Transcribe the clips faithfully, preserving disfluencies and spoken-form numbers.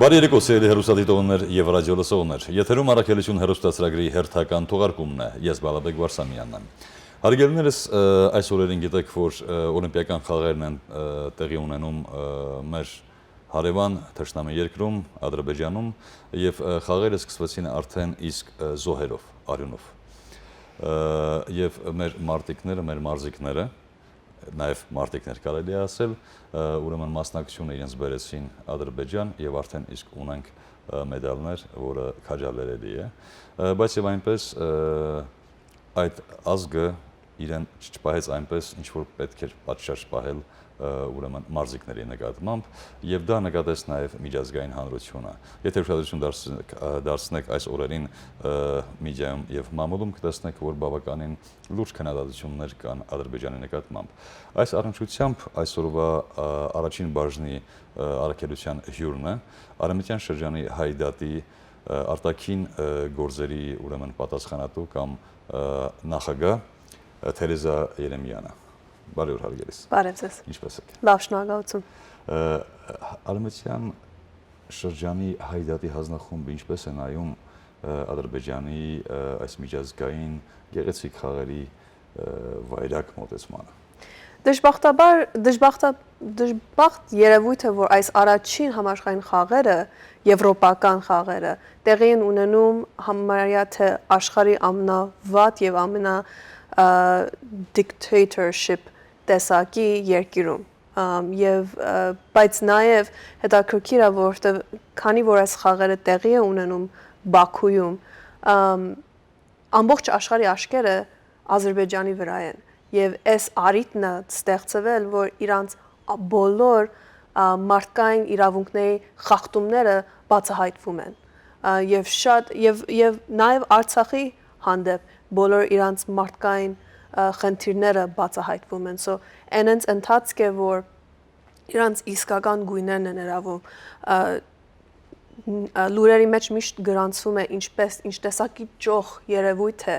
Բարի երեկո, սիրելի հեռուստադիտողներ եւ ռադիոլսողներ։ Եթերում Առաքելություն հեռուստացրագրի հերթական թողարկումն է։ Ես Բալաբեկ Վարսամյանն եմ։ Հարգելիներս, ը, այս օրերին գիտեք, որ, ը, Օլիմպիական խաղերն են, ը, տեղի ունենում, ը, մեր հարեւան թշնամի երկրում, Ադրբեջանում, եւ, ը, խաղերը սկսվեցին արդեն իսկ, ը, զոհերով, արիւնով։ Ը, եւ մեր մարտիկները, մեր մարզիկները, նաեւ մարտիկներ կարելի է ասել, ը, ուրեմն մասնակցությունը իրենց բերեցին Ադրբեջան եւ արդեն իսկ ունենք, ը, մեդալներ, որը քաջալերելի է։ Ը, բայց եւ այնպես, ը, այդ ազգը իրեն չպահեց այնպես, ինչ որ պետք էր պատշաճ պահել, ը, ուրեմն մարզիկների նկատմամբ, եւ դա նկատեց նաեւ միջազգային հանրությունը։ Եթե ուշադրություն դարձնեք, ը, դարձնեք այս օրերին, ը, մեդիայում եւ մամուլում կտեսնեք, որ բաւականին լուրջ քննադատություններ կան Ադրբեջանի նկատմամբ։ Այս առնչությամբ այսօրվա, ը, առաջին բաժնի, ը, առաքելության հիւրն է Արեմտյան շրջանի Հայ դատի, ը, արտաքին, ը, գործերի ուրեմն պատասխանատու կամ, ը, նախագահ, ը, Թերեզա Երեմյանը։ Բարի օր, հարգելի։ Բարև ձեզ։ Ինչպե՞ս եք։ Լավ, շնորհակալություն։ Ը, Արեմտյան շրջանի Հայ դատի հանձնախումբը ինչպե՞ս է նայում, ը, Ադրբեջանի, ը, այս միջազգային գեղեցիկ խաղերի, ը, վայրագ մոտեցմանը։ Դժբախտաբար, դժբախտա-, դժբախտ երևոյթ է, որ այս առաջին համաշխարհային խաղերը, եվրոպական խաղերը, տեղի են ունենում համարյա թե աշխարհի ամենավատ եւ ամենա, ը, dictatorship տեսակի երկիրում։ Ամ, եւ, ը, բայց նաեւ հետաքրքիր է, որովհետեւ քանի որ այս խաղերը տեղի է ունենում Բաքուում, ամ, ամբողջ աշխարհի աչքերը Ադրբեջանի վրայ են, եւ այս առիթն է ստեղծվել, որ իրանց ա-, բոլոր, ա, մարդկային իրաւունքների խախտումները բացահայտվում են, ա, եւ շատ, եւ, եւ նաեւ Արցախի հանդեպ բոլոր իրանց մարդկային, ա, խնդիրները բացահայտվում են։ So, այնենց ընթացք է, որ իրանց իսկական գոյներն են հրավում, ա, ն-, ա, լուրերի մեջ միշտ գրանցվում է ինչպես, ինչ տեսակի ճոխ երևոյթ է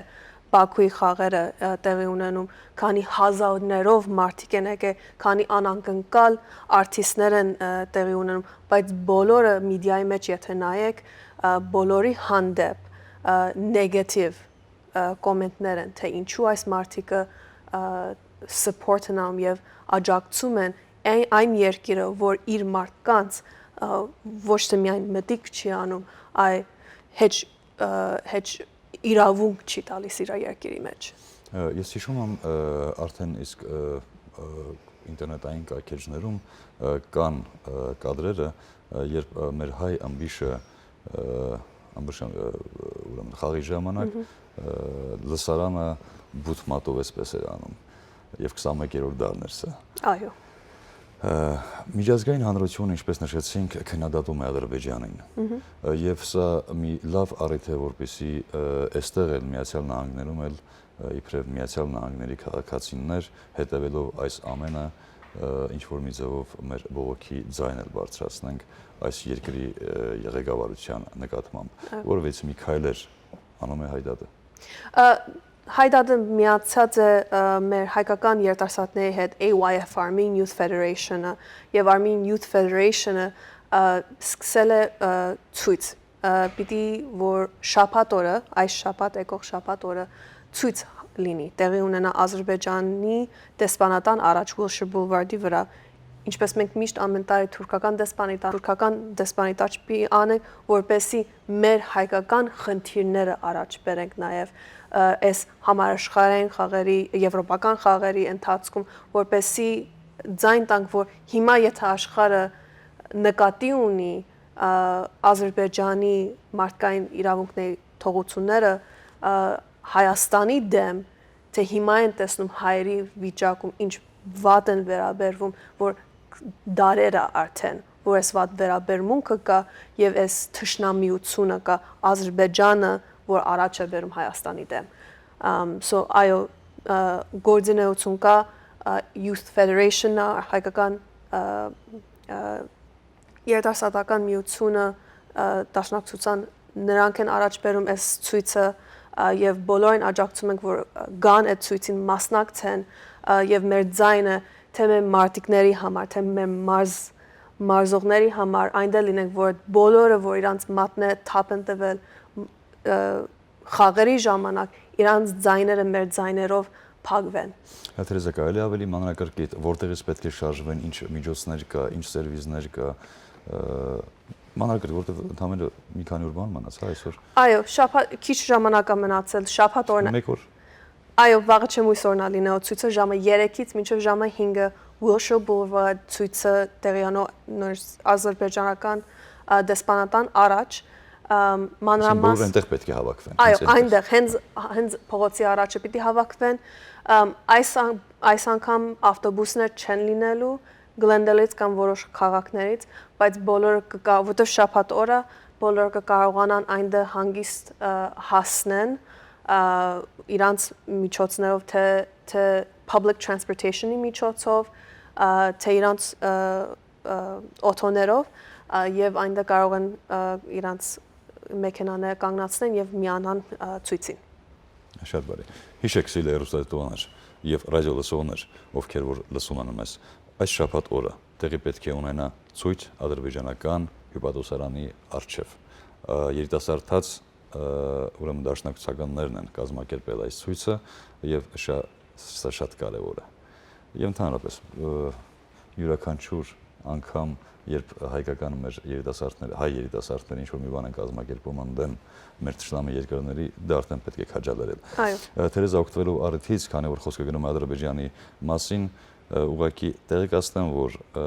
Բաքուի խաղերը, ա, տեղի ունենում, քանի հազարներով մարդիկ են եկել, քանի անանկնկալ արտիստներ են, ա, տեղի ունենում, բայց բոլորը մեդիայի մեջ եթե նայեք, ա, բոլորի հանդեպ, ա, նեգատիվ, ա, կոմենտներ են, թե ինչու այս մարդիկը, ա, support-ն ան եւ աջակցում են այն, այն երկիրը, որ իր մարդկանց, ա, ոչ թե միայն մտիկ չի անում, այլ հեչ, ա, հեչ իրաւունք չի տալիս իր երկիրի մեջ։ Ը, ես հիշում եմ, ը, արդեն իսկ, ը, ը, ինտերնետային կայքէջներում, ը, կան, ը, կադրերը, ը, երբ, ը, մեր հայ ըմբիշը, ը, ըմբիշը, ը, ուրեմն խաղի ժամանակ, Մհմ։ ը, լսարանը բութ մատով էսպես էր անում, եւ քսանմեկերորդ դարն էր սա։ Այո։ Ը, միջազգային հանրությունը, ինչպես նշեցինք, քննադատում է Ադրբեջանին։ Մհմ։ Ը, եւ սա մի լավ առիթ է, որպեսզի, ը, այստեղ էլ Միացյալ Նահանգներում էլ, ը, իբրեւ Միացյալ Նահանգների քաղաքացիներ, հետեւելով այս ամենը, ը, ինչ որ մի ձեւով մեր բողոքի ձայն էլ բարձրացնենք այս երկրի, ը, ղեկավարության նկատմամբ, Ա- որովհետեւ մի քայլեր անում է Հայ դատը։ Ա, Հայ դատը միացած է, ա, մեր հայկական երիտասարդների հետ A Y F, Armenian Youth Federation-ը, եւ Armenian Youth Federation-ը, ա, սկսել է, ա, ցույց, ա, պիտի որ շաբաթ օրը, այս շաբաթ, եկող շաբաթ օրը ցույց լինի, տեղի ունենայ Ադրբեջանի դեսպանատան առաջ Wilshire Boulevard-ի վրայ, ինչպես մենք միշտ ամեն տարի թուրքական դեսպանիտա-, թուրքական դեսպանիտաճ պիտի անենք, որպեսզի մեր հայկական խնդիրները առաջ բերենք նաեւ, ը, այս համաաշխարհային խաղերի, եվրոպական խաղերի ընթացքում, որպեսզի ձայն տանք, որ հիմա եթե աշխարհը նկատի ունի, ը, Ադրբեջանի մարդկային իրաւունքների թողությունները, ը, Հայաստանի դէմ, թե հիմա են տեսնում հայերի վիճակում ինչ վատ են վերաբերվում, որ դարեր ա արդեն, որ այս վատ վերաբերմունքը կայ եւ այս թշնամիությունը կայ Ադրբեջանը, որ առաջ է բերում Հայաստանի դէմ։ Ամ, so, այո, ը, գործունեություն կայ, ը, Youth Federation-ը, հայկական, ը, ը, երիտասարդական միությունը, ը, դաշնակցության, նրանք են առաջ բերում այս ցույցը, ը, եւ բոլորին աջակցում ենք, որ, ը, գան այդ ցույցին մասնակցեն, ը, եւ մեր ձայնը, թե մեր մարտիկների համար, թե մեր մարզ-, մարզողների համար այնտեղ լինենք, որ բոլորը, որ իրանց մատնէ թափ են տվել, ը, խաղերի ժամանակ, իրանց ձայները մեր ձայներով փակվեն։ Հա, Թերեզա, կարելի ավելի մանրակրկիտ, որտեղից պէտք է շարժվեն, ինչ միջոցներ կա, ինչ սերվիզներ կա, ը, մանրակրկիտ, որտեղ ընդամենը մի քանի օր բան մնաց, հա, այսօր։ Այո, շաբաթ, քիչ ժամանակ ա մնացել, շաբաթ օրն Մեկ օր։ Այո, վաղը չեմ յոյս օրնա լինել ցոյցը ժամը երեքից մինչեւ ժամը հինգը Wilshire Boulevard ցոյցը տեղեանո նոր ազերբայջանական, ա, դեսպանատան առաջ, ամ, Այսինքն՝ բոլորը մանրամաս այնտեղ պէտք է հավաքվեն, Այո, հենց այնտեղ։ այնտեղ, հենց, հենց փողոցի առաջը պիտի հավաքվեն։ Ամ, այս ան-, այս անգամ ավտոբուսներ չեն լինելու Glendale-ից կամ որոշ քաղաքներից, բայց բոլորը կը կա-, որտեւ շաբաթ օրը բոլորը կը կարողանան այնտեղ հանգիստ, ը, հասնեն, ը, իրանց միջոցներով, թե, թե public transportation-ի միջոցով, ը, թե իրանց, ը, ը, օթոներով, ը, եւ այնտեղ կարող են, ը, իրանց մեքենաները կանգնացնեն եւ միանան, ը, ցոյցին։ Շատ բարի։ Յիշեք, սիրելի հեռուստադիտողներ եւ ռադիո լսողներ, ովքեր որ լսում են մեզ, այս շաբաթ օրը տեղի պէտք է ունենայ ցոյց ադրբեջանական հիւպատոսարանի առջեւ։ Ը, երիտասարդաց, ը, ուրեմն դաշնակցականներն են կազմակերպել այս ցոյցը եւ շա-, սա շատ կարեւոր է։ Եւ ընդհանրապես, ը, յուրաքանչյուր անգամ, երբ հայկական մեր երիտասարդները, հայ երիտասարդները ինչ-որ մի բան են կազմակերպում, անդէն մեր թշնամի երկրների, դա արդեն պէտք է քաջալերել։ Այո։ Ը, Թերեզա, օգտվելով առիթից, քանի որ խոսքը գնում է Ադրբեջանի մասին, ը, ուղղակի տեղեկացնեմ, որ, ը,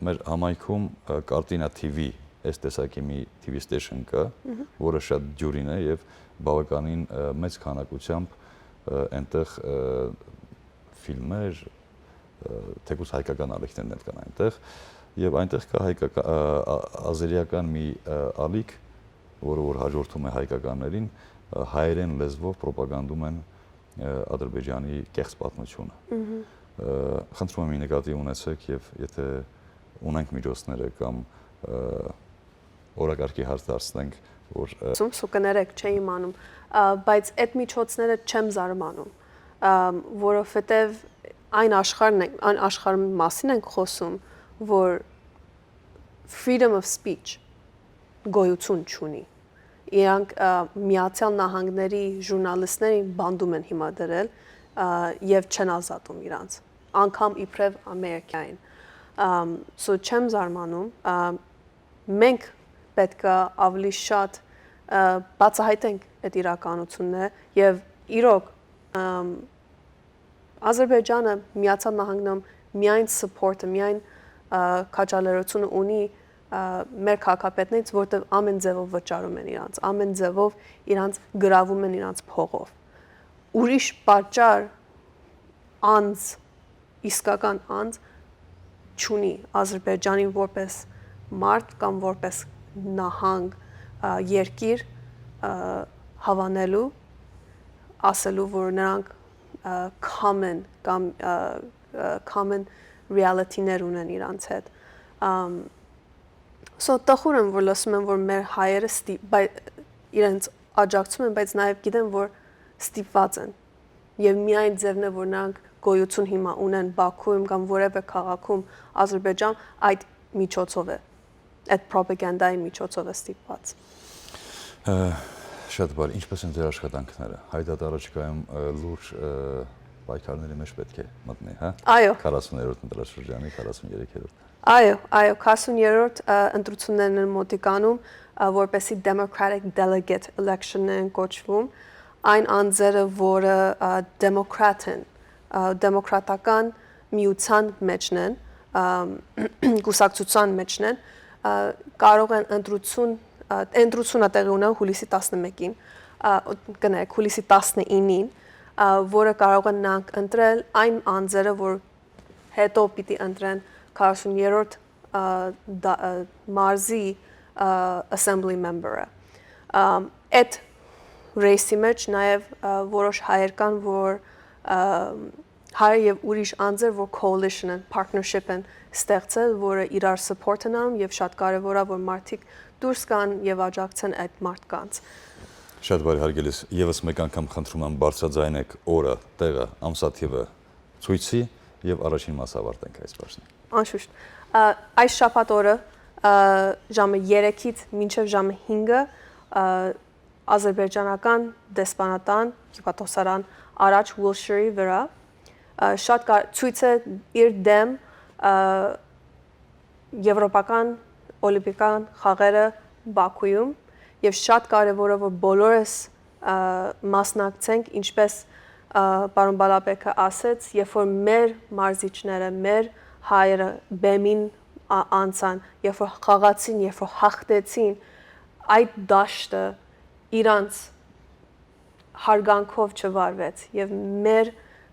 մեր համայնքում, ը, Կարտինա T V, այս տեսակի մի T V station կա, Մհմ։ որը շատ դիւրին է եւ բավականին, ը, մեծ քանակությամբ, ը, այնտեղ, ը, ֆիլմեր, ը, թեկուզ հայկական ալիքներն էլ կան այնտեղ, եւ այնտեղ կա հայկական, ը, ա-, ազերիական մի, ը, ալիք, որը որ հաջորդում է հայկականներին, ը, հայերեն լեզվով պրոպագանդում են, ը, Ադրբեջանի կեղծ պատմությունը։ Մհմ։ Ը, խնդրում եմ, ի նկատի ունեցեք, եւ եթե ունենք միջոցները կամ, ը, օրակարգի հարց դարձնենք, որ, ը, Սում սու կներեք, չէ իմանում, ա, բայց այդ միջոցները չեմ զարմանում, ա, որովհետև այն աշխարհն ենք, այն աշխարհի մասին ենք խոսում, որ freedom of speech գոյություն չունի։ Իրանք, ա, Միացյալ Նահանգների ժուրնալիստներին բանտում են հիմա դրել, ա, եւ չեն ազատում իրանց, անգամ իբրեւ Ամերիկային։ Ամ, so չեմ զարմանում, ա, մենք պէտք է ավելի շատ, ա, բացահայտենք այդ իրականությունը եւ իրոք, ամ, Ադրբեջանը Միացյալ Նահանգներում միայն support-ը, միայն, ա, քաջալերությունը ունի, ա, մեր քաղաքապետներից, որտեղ ամեն ձևով վճարում են իրանց, ամեն ձևով իրանց գրավում են իրանց փողով։ Ուրիշ պատճառ անձ, իսկական անձ չունի Ադրբեջանին որպես մարդ կամ որպես նահանգ, ա, երկիր, ա, հավանելու, ասելու, որ նրանք, ա, common կամ, ա, ա, common reality-ներ ունեն իրանց հետ։ Ամ, so տխուր եմ, որ լսում եմ, որ մեր հայերը ստի-, բայ-, իրենց աջակցում են, բայց նաև գիտեն, որ ստիպված են։ Եվ միայն ձևն է, որ նրանք գոյություն հիմա ունեն Բաքուում կամ որևէ քաղաքում Ադրբեջան, այդ միջոցով է, այդ պրոպագանդայի միջոցով է ստիպված։ Ը, շատ բարի, ինչպե՞ս են ձեր աշխատանքները։ Հայ դատը առաջիկայում, ը, լուրջ, ը, պայքարների մեջ պէտք է մտնի, հա։ Այո։ Քառասուներորդ ընտրաշրջանի քառասուն երեքերորդ։ Այո, այո, քառասուն երրորդ, ը, ընտրություններն են մոտիկանում, ը, որպեսզի Democratic Delegate Election-ներ են կոչվում, այն անձերը, որը, ը, դեմոկրատ են, ը, դեմոկրատական միության մեջն են, ը, կուսակցության մեջն են, ը, կարող են ընտրություն, ը, ընտրությունը տեղի ունենալ հուլիսի տասնմեկին, ը, կներեք, հուլիսի տասնինին, ը, որը կարող են նրանք ընտրել այն անձերը, որ հետո պիտի ընտրեն քառասուն երրորդ, ը, դա-, ը, մարզի, ը, assembly member-ը։ Ը, այդ race-ի մեջ նաև, ը, որոշ հայեր կան, որ, ը, հայեր եւ ուրիշ անձեր, որ coalition են, partnership են ստեղծել, որը իրար support են անում, եւ շատ կարեւոր է, որ մարդիկ դուրս գան եւ աջակցեն այդ մարդկանց։ Շատ բարի, հարգելիս, եւս մեկ անգամ խնդրում եմ, բարձրաձայնեք օրը, տեղը, ամսաթիվը, ցոյցի, եւ առաջին մասը ավարտենք այս բաժնին։ Անշուշտ։ Ա, այս շաբաթ օրը, ա, ժամը երեքից մինչեւ ժամը հինգը, ա, ազերբայջանական դեսպանատան հիւպատոսարան առաջ Wilshire-ի վրայ, ա, շատ կա-, ցոյց է իր դեմ, ա, եվրոպական օլիմպիական խաղերը Բաքուում եւ շատ կարեւոր է, որ բոլորս, ա, մասնակցենք, ինչպես, ա, պարոն Բալաբեքը ասեց, երբ որ մեր մարզիչները, մեր հայերը բեմին, ա, անցան, երբ որ խաղացին, երբ որ հաղթեցին, այդ դաշտը իրանց հարգանքով չվարվեց եւ մեր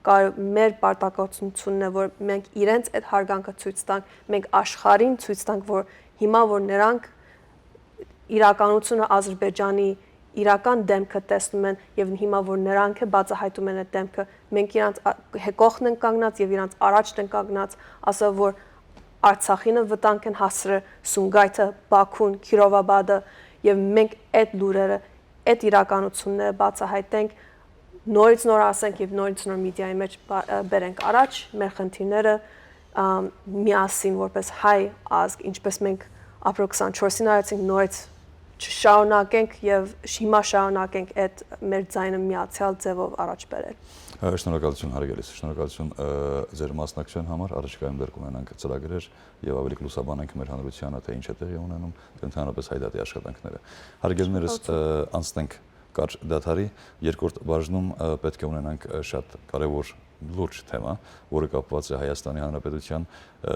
կար-, մեր պարտականությունն է, որ մենք իրենց այդ հարգանքը ցոյց տանք, մենք աշխարհին ցոյց տանք, որ հիմա որ նրանք իրականությունը Ադրբեջանի իրական դեմքը տեսնում են եւ հիմա որ նրանք է բացահայտում են այդ դեմքը, մենք իրանց ա-, հեքոխն ենք կանգնած եւ իրանց առաջն ենք կանգնած, ասա որ Արցախինը վտանգ են հասցրել, Սումգայիթը, Բաքուն, Քիրովաբադը, եւ մենք այդ լուրերը, այդ իրականությունները բացահայտենք, նորից նոր ասենք եւ նորից նոր մեդիայի մեջ բա-, ը, բերենք առաջ մեր խնդիրները, ամ, միասին որպես հայ ազգ, ինչպես մենք ապրիլ քսանչորսին արեցինք, նորից չշարունակենք եւ շ-, հիմա շարունակենք այդ մեր ձայնը միացեալ ձեւով առաջ բերել։ Ը, շնորհակալություն, հարգելի, շնորհակալություն, ը, ձեր մասնակցության համար, առաջիկայում դեռ կունենանք ծրագրեր եւ ավելի կլուսաբանենք մեր հանրությանը, թե ինչ է տեղի ունենում, թե ընդհանրապես հայդատի աշխատանքները։ Հարգելներս, ը, անցնենք կար դադարի երկրորդ բաժնում, ը, պետք է ունենանք, ը, շատ կարեւոր լուրջ թեմա, որը կապված է Հայաստանի Հանրապետության, ը,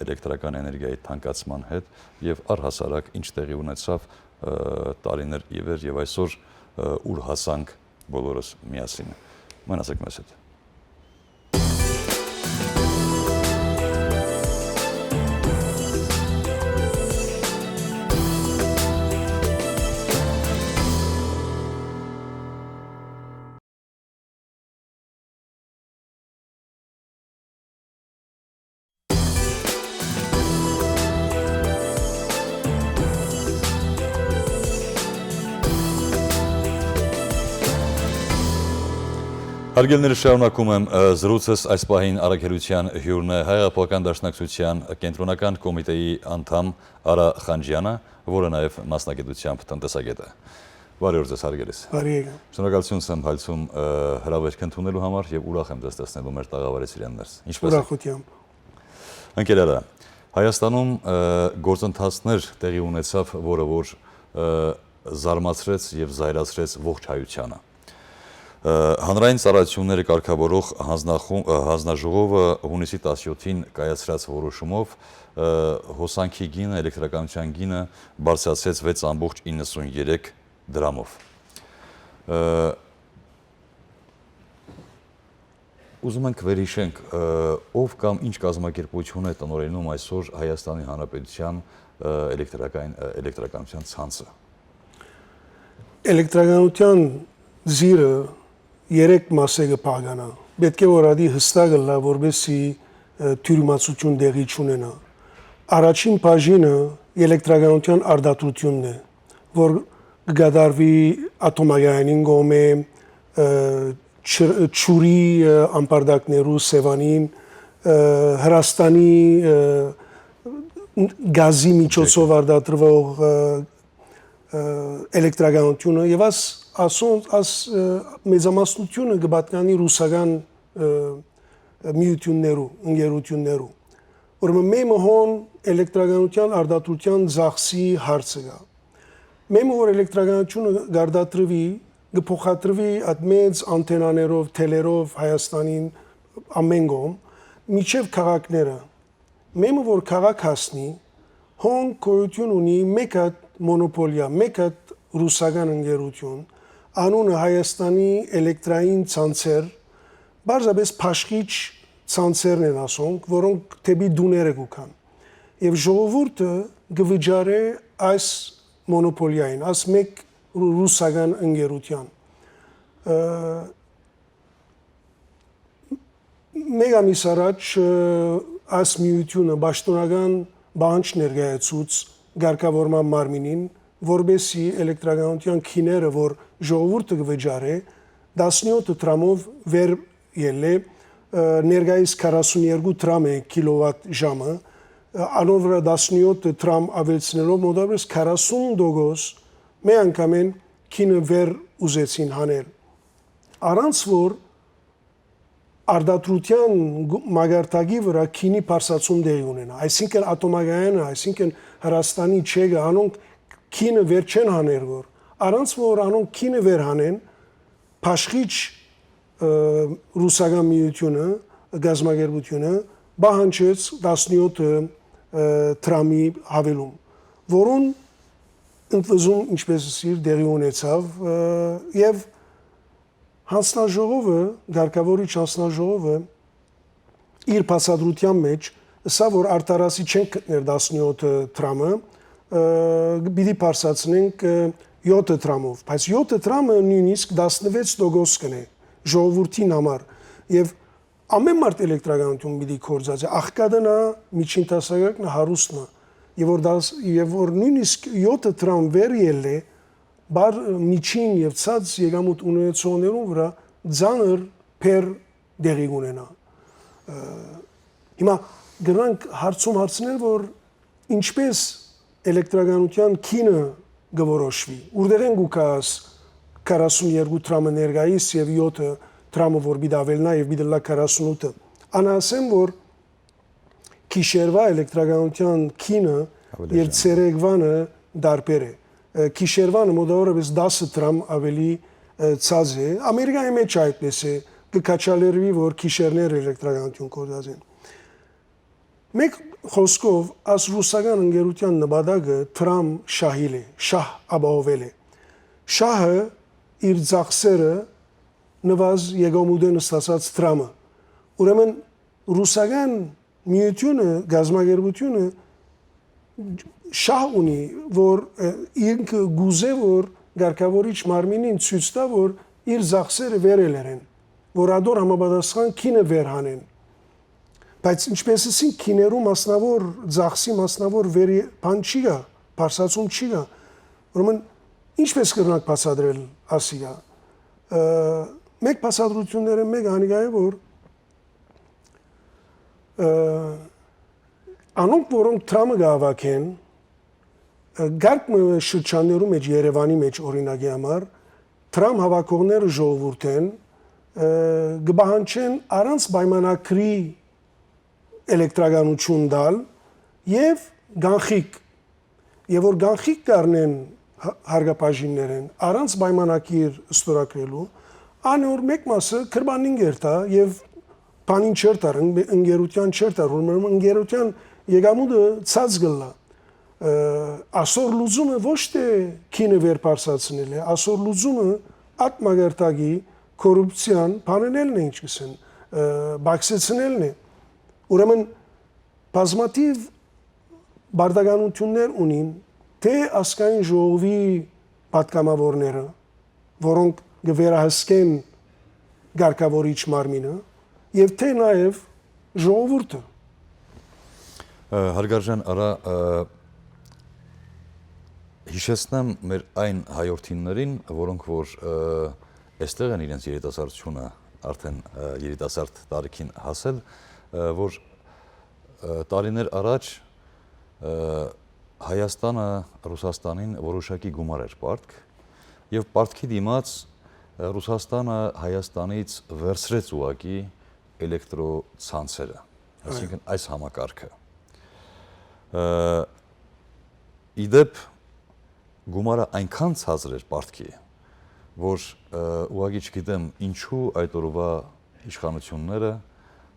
էլեկտրական էներգիայի թանկացման հետ եւ առհասարակ ինչ տեղի ունեցաւ, ը, տարիներ ի վեր եւ այսօր, ը, ուր հասանք բոլորս միասին։ Մնացեք մեզ հետ։ Հարգելները, շարունակում եմ, ը, զրույցս։ Այս պահին առաքելության հիւրն է Հայ Հեղափոխական Դաշնակցության Կենտրոնական Կոմիտեի անդամ Արա Խանջյանը, որը նաեւ մասնագիտությամբ տնտեսագետ է։ Բարի օր ձեզ, հարգելիս։ Բարի եկա։ Շնորհակալություն Սեմ Հալցում, ը, հրավերք ընդունելու համար եւ ուրախ եմ ձեզ տեսնելու մեր տաղավարի սիրելիներս։ Ինչպե՞ս եք։ Ուրախությամբ։ Ընկեր Արա, Հայաստանում, ը, գործընթացներ տեղի ունեցավ, որը որ, ը, զարմացրեց եւ զայրացրեց ողջ հայությանը։ Ը, հանրային ծառայությունները կարգավորող հանձնախում-, ը, հանձնաժողովը հունիսի տասնյոթին կայացրած որոշումով, ը, հոսանքի գինը, էլեկտրականության գինը բարձրացրեց վեց ամբողջ իննսուն երեք դրամով։ Ը, ուզում ենք վերհիշենք, ը, ով կամ ինչ կազմակերպություն է տնօրենում այսօր Հայաստանի Հանրապետության, ը, էլեկտրական, ը, էլեկտրականության ցանցը։ Էլեկտրականության զիրը երեք մասէ կը փականայ։ Պէտք է որ ատի յստակ ըլլայ, որպեսզի, ը, թիւրիմացութիւն տեղի չունենայ։ Առաջին բաժինը էլեկտրականության արտադրութիւնն է, որ կը կատարուի ատոմակայանին կողմէ, ը, ջր-, ջուրի, ը, ամբարտակներու սեւանին, ը, Հրաստանի, ը, գազի միջոցով արտադրուող, ը, ը, էլեկտրականութիւնը եւ աս-, ասոնց, աս, ը, մեծամասնութիւնը կը պատկանի ռուսական, ը, միութիւններու, ընկերութիւններու։ Ուրեմն մեմը հոն էլեկտրականության արտադրության ծախսի հարցը կայ։ Մեմը որ էլեկտրականությունը կարտադրուի, կը փոխադրուի այդ մեծ անթենաներով, թելերով Հայաստանին ամէն կողմ, միջև քաղաքները։ Մեմը որ քաղաք հասնի, հոն գոյութիւն ունի մեկ հատ մոնոպոլիա, մեկ հատ ռուսական ընկերութիւն, անունը Հայաստանի էլեկտրային ցանցեր, պարզապէս բաշխիչ ցանցերն են ասոնք, որոնք դէպի տուները կու գան։ Եւ ժողովուրդը կը վճարէ այս մոնոպոլիային, այս մեկ ռու-, ռուսական ընկերութեան։ Ը, Մեկ ամիս առաջ, ը, այս միութիւնը պաշտօնական պահանջ ներկայացուց կարգավորման մարմինին, որպեսզի էլեկտրականության գիները, որ ժողովուրդը կը վճարէ, տասնյոթ դրամով վեր ելլէ, ը, ներկայիս քառասուն երկու դրամ է քիլովատ ժամը, անոր վրայ տասնեօթ դրամ աւելցնելով, մոտավորապես քառասուն տոկոս մէկ անգամէն գինը վեր ուզեցին հանել, առանց որ արտադրութեան գ-, մակարդակի վրայ գինի բարձրացում տեղի ունենայ։ Այսինքն՝ ատոմակայանը, այսինքն՝ Հրաստանի չեքը, անոնք գինը վեր չեն հաներ որ, առանց որ անոնք գինը վեր հանեն, բաշխիչ, ը, ռուսական միութիւնը, կազմակերպութիւնը պահանջեց տասնեօթ, ը, դրամի հավելում, որուն ընդվզում, ինչպես ըսիր, տեղի ունեցաւ, ը, եւ յանձնաժողովը, կարգաւորիչ յանձնաժողովը իր բացատրութեան մէջ ըսաւ որ արդարացի չենք գտներ տասնեօթ դրամը, ը, պիտի բարձրացնենք, ը, եօթ դրամով, բայց եօթ դրամը նոյնիսկ տասնվեց տոկոս կ'ընէ ժողովուրդին համար, եւ ամէն մարդ էլեկտրականութիւն պիտի գործածէ, աղքատն ա, միջին դասակարգն ա, հարուստն ա, եւ որ դաս-, եւ որ նոյնիսկ եօթ դրամ վեր ելլէ, բար, միջին եւ ցած եկամուտ ունեցողներուն վրայ ծանր բեռ տեղի կ'ունենայ։ Ը, հիմա կրնանք հարցում հարցնել, որ ինչպես էլեկտրականութեան գինը կը որոշուի, ուրդեղէն կու գայ աս քառասուն երկու դրամը ներկայիս եւ եօթ դրամը որ պիտի աւելնայ եւ պիտի ըլլայ քառասուն ութը։ Անա ասեմ որ գիշերուա էլեկտրականութեան գինը Աւելի եւ ժամ։ Ցերեկվանը տարբեր է։ Ը, գիշերվանը մոտավորապես տասը դրամ աւելի, ը, ցած է։ Ամերիկայի մէջ այդպես է, կը քաջալերուի որ գիշերներ էլեկտրականութիւն գործածեն։ Մէկ խօսքով, աս ռուսական ընկերութեան նպատակը դրամ շահիլ է, շահ ապահովել է։ Շահը իր ծախսերը նուազ եկամուտէն ստացած դրամը։ Ուրեմն ռուսական միութիւնը, կազմակերպութիւնը շահ ունի, որ, ը, ինքը կ'ուզէ որ կարգաւորիչ մարմինին ցոյց տայ որ իր ծախսերը վերելեր են, որ ադոր համապատասխան գինը վերհանեն։ Բայց ինչպես ասին, գիներու մասնաւոր, ծախսի մասնաւոր վերի բան չի գայ, բարձրացում չի գայ։ Ուրեմն ինչպես կրնանք բացատրել ասիկա։ Ը, մէկ բացատրութիւններէն մէկը անիկա է որ, ը, անոնք որոնք դրամը կ'հաւաքեն, ը, կարգ մը շրջաններու մէջ, Երեւանի մէջ օրինակի համար, դրամ հաւաքողները ժողովուրդէն, ը, կը պահանջեն առանց պայմանագրի էլեկտրականութիւն տալ եւ կանխիկ, եւ որ կանխիկ կ'առնեն հա-, հարկաբաժիններէն, առանց պայմանագիր ստորագրելու, անոր մէկ մասը կրպանին կ'երթայ եւ բանին չ'երթար, ըն-, ընկերութեան չ'երթար, որ մը-, ընկերութեան եկամուտը ցած կ'ըլլայ։ Ը, ասոր լուծումը ոչ թէ գինը վերբարձրացնել է, ասոր լուծումը ատ մակարդակի կոռուպցիան բանենելն է, ինչպեսին, ը, բակսեցնելն է։ Ուրեմն բազմաթիվ պարտականութիւններ ունին թէ ազգային ժողովի պատգամաւորները, որոնք կը վերահսկեն կարգաւորիչ մարմինը, եւ թէ նաեւ ժողովուրդը։ Ը, Հարգարժան Արա, ը, հիշեցնեմ մեր այն հայորդիններին, որոնք որ, ը, էստեղ են իրենց երիտասարդությունը, արդեն, ը, երիտասարդ տարիքին հասել, ը, որ, ը, տարիներ առաջ, ը, Հայաստանը Ռուսաստանին որոշակի գումար էր պարտք, եւ պարտքի դիմաց, ը, Ռուսաստանը Հայաստանից վերցրեց ուղղակի էլեկտրոցանցերը, այսինքն այս համակարգը։ Ը, ի դեպ, գումարը այնքան ցածր էր պարտքի, որ, ը, ուղղակի չգիտեմ ինչու այդ օրուայ իշխանությունները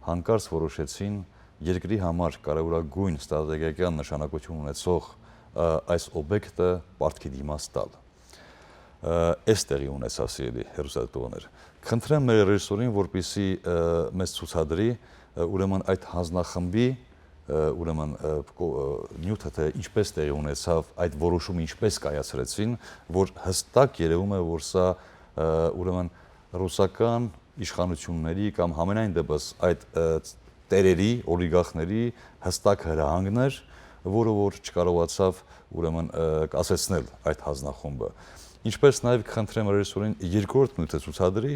յանկարծ որոշեցին երկրի համար կարեւորագույն ստրատեգիական նշանակություն ունեցող, ը, այս օբյեկտը պարտքի դիմաց տալ։ Ը, էս տեղի ունեցաւ, սիրելի հեռուստադիտողներ։ Խնդրեմ մեր ռեժիսորին, որպեսզի, ը, մեզ ցուցադրի, ը, ուրեմն այդ հանձնախմբի, ը, ուրեմն, ը, կո-, ը, նիւթը, թէ ինչպես տեղի ունեցաւ, այդ որոշումը ինչպես կայացրեցին, որ հստակ երեւում է, որ սա, ը, ուրեմն ռուսական իշխանությունների կամ համենայն դեպս այդ, ը, տերերի, օլիգարխների հստակ հրահանգն էր, որը որ չկարողացաւ ուրեմն, ը, կասեցնել այդ հանձնախումբը։ Ինչպես նաեւ կխնդրեմ ռեժիսորին երկրորդ նիւթը ցուցադրի,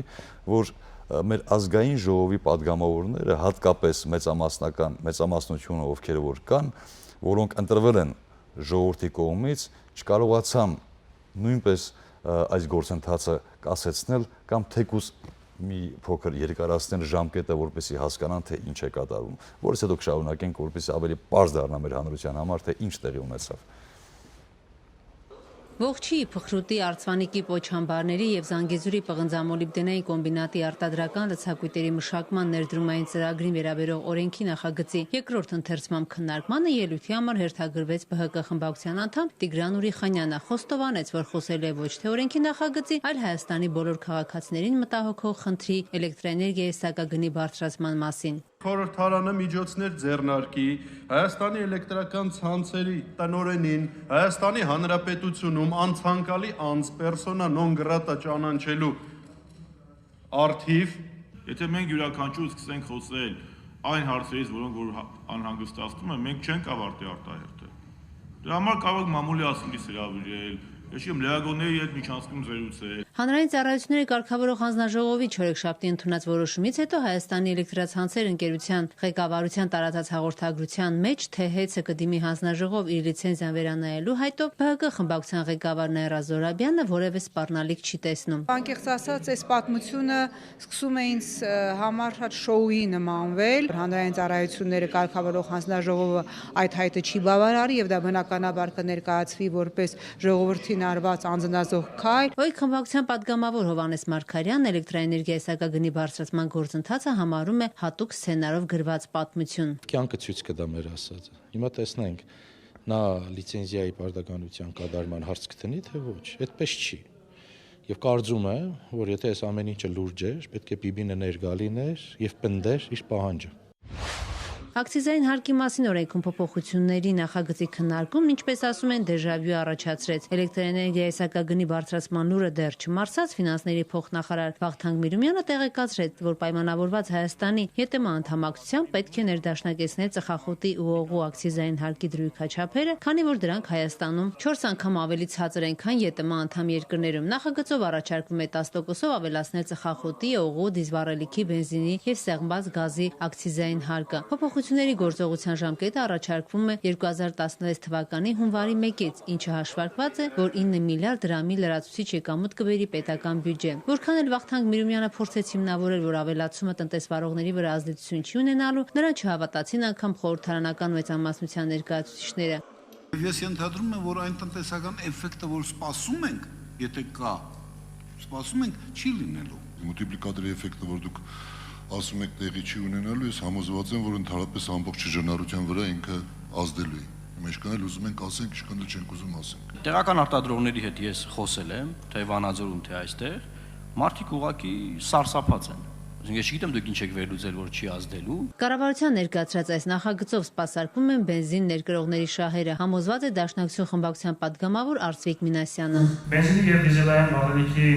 որ, ը, մեր ազգային ժողովի պատգամավորները, հատկապես մեծամասնական, մեծամասնությունը, ովքեր որ կան, որոնք ընտրվել են ժողովրդի կողմից, չկարողացան նոյնպէս, ը, այս գործընթացը կասեցնել կամ թեկուզ մի փոքր երկարացնել ժամկետը, որպեսզի հասկանան, թե ինչ է կատարվում, որից հետո կշարունակենք, որպեսզի ավելի պարզ դառնայ մեր հանրութեան համար, թե ինչ տեղի ունեցաւ։ Ողջի, Փխրուտի, Արծվանիկի, Պոչամբարների եւ Զանգեզուրի պղնձամոլիբդենային կոմբինատի արտադրական լցակոյտերի մշակման ներդրումային ծրագրին վերաբերող օրենքի նախագծի երկրորդ ընթերցման քննարկմանը ելոյթի համար հերթագրուեց Բ Հ Կ խմբակցության անդամ Տիգրան Ուրիխանյանը։ Խոստովանեց, որ խոսելու է ոչ թե օրենքի նախագծի, այլ Հայաստանի բոլոր քաղաքացիներին մտահոգող խնդրի՝ էլեկտրաէներգիայի սակագնի բարձրացման մասին։ Խորհրդարանը միջոցներ ձեռնարկի Հայաստանի էլեկտրական ցանցերի տնօրենին Հայաստանի Հանրապետությունում անցանկալի անձ՝ պերսոնա նոն գրատա ճանաչելու առթիվ։ Եթե մենք յուրաքանչյուր սկսենք խոսել այն հարցերից, որոնք որ հա-, անհանգստացնում են, մենք չենք ավարտի արտահերթը։ Դրա համար կարող ենք մամուլի ասինքից հրավիրել, ես չեմ, լրագրողների հետ միջանցքում զրուցել։ Հանրային ծառայությունների կարգավորող հանձնաժողովի չորեքշաբթի ընդունած որոշումից հետո Հայաստանի էլեկտրացանցեր ընկերության ղեկավարության տարածած հաղորդագրության մեջ, թե հեծը կը դիմի հանձնաժողով իր լիցենզիան վերանայելու հայտով, Բ Հ Կ խմբակցության ղեկավար Նաիրա Զոհրաբյանը որևէ սպառնալիք չի տեսնում։ Անկեղծ ասած, այս պատմությունը սկսում է ինձ, ը, համար շատ շոուի նմանվել։ Հանրային ծառայությունները կարգավորող հանձնաժողովը այդ հայտը չի բաւարարի եւ դա բնականաբար կը ներկայացուի որպես ժողովրդին արված անձնազոհ քայլ։ Օյ խմբակցության պատգամավոր Հովհաննէս Մարգարեան էլեկտրաէներգիայի սակագնի բարձրացման գործընթացը համարում է յատուկ սցենարով գրուած պատմություն։ Կեանքը ցոյց կը տայ մեր ասածը։ Հիմա տեսնենք, նա լիցենզիայի պարտականութեան կատարման հարց կդնի, թե ոչ։ Այդպես չի։ Եւ կարծում եմ, որ եթե այս ամեն ինչը լուրջ էր, պէտք է պիպինը ներկայ լիներ եւ պնդեր իր պահանջը։ Ակցիզային հարկի մասին օրենքում փոփոխությունների նախագծի քննարկումն, ինչպես ասում են, դեժավյու առաջացրեց։ Էլեկտրաէներգիայի սակագնի բարձրացման լուրը դեռ չմարսած, ֆինանսների փոխնախարար Վախթանգ Միրումյանը տեղեկացրեց, որ պայմանավորված Հայաստանի Յ Տ Մ անդամակցությամբ պետք է ներդաշնակեցնել ծխախոտի ու օղու ակցիզային հարկի դրոյքաչափերը, քանի որ դրանք Հայաստանում չորս անգամ ավելի ցածր են, քան Յ Տ Մ անդամ երկրներում։ Նախագծով առաջարկվում է տաս տոկոսով ավելացնել ծխախոտի, օղու, դիզվառելիքի, բենզինի եւ սեղմված գազի ակցիզային հարկը։ Փոփոխությունների գործողության ժամկետը առաջարկվում է երկու հազար տասնվեց թվականի հունվարի մեկից, ինչը հաշվարկված է, որ ինը միլիարդ դրամի լրացուցիչ եկամուտ կը բերի պետական բիւջէ։ Որքան էլ Վախթանգ Միրումյանը փորձեց հիմնավորել, որ ավելացումը տնտեսվարողների վրայ ազդեցություն չի ունենալու, նրան չհաւատացին անգամ խորհրդարանական մեծամասնության ներկայացուցիչները։ Ես ենթադրում եմ, որ այն տնտեսական էֆեկտը, որ սպասում ենք, եթե կա, սպասում ենք, չի լինելու։ Մուլտիպլիկատորի էֆեկտը, որ դուք ասում եք, տեղի չի ունենալու, ես համոզված եմ, որ ընդհանրապես ամբողջ շրջանառության վրայ ինքը ազդելու է։ Հիմա ինչքան էլ ուզում ենք ասենք, ինչքան էլ չենք ուզում ասենք։ Տեղական արտադրողների հետ ես խոսել եմ, թե Վանաձորում, թե այստեղ, մարդիկ ուղղակի սարսափած են։ Այսինքն, ես չգիտեմ, դուք ինչ եք վերլուծել, որ չի ազդելու։ Կառավարության ներկայացրած այս նախագծով սպասարկվում են բենզին ներկրողների շահերը, համոզված է Դաշնակցություն խմբակցության պատգամավոր Արծվիկ Մինասյանը։ Բենզինի և դիզելային վառելիքի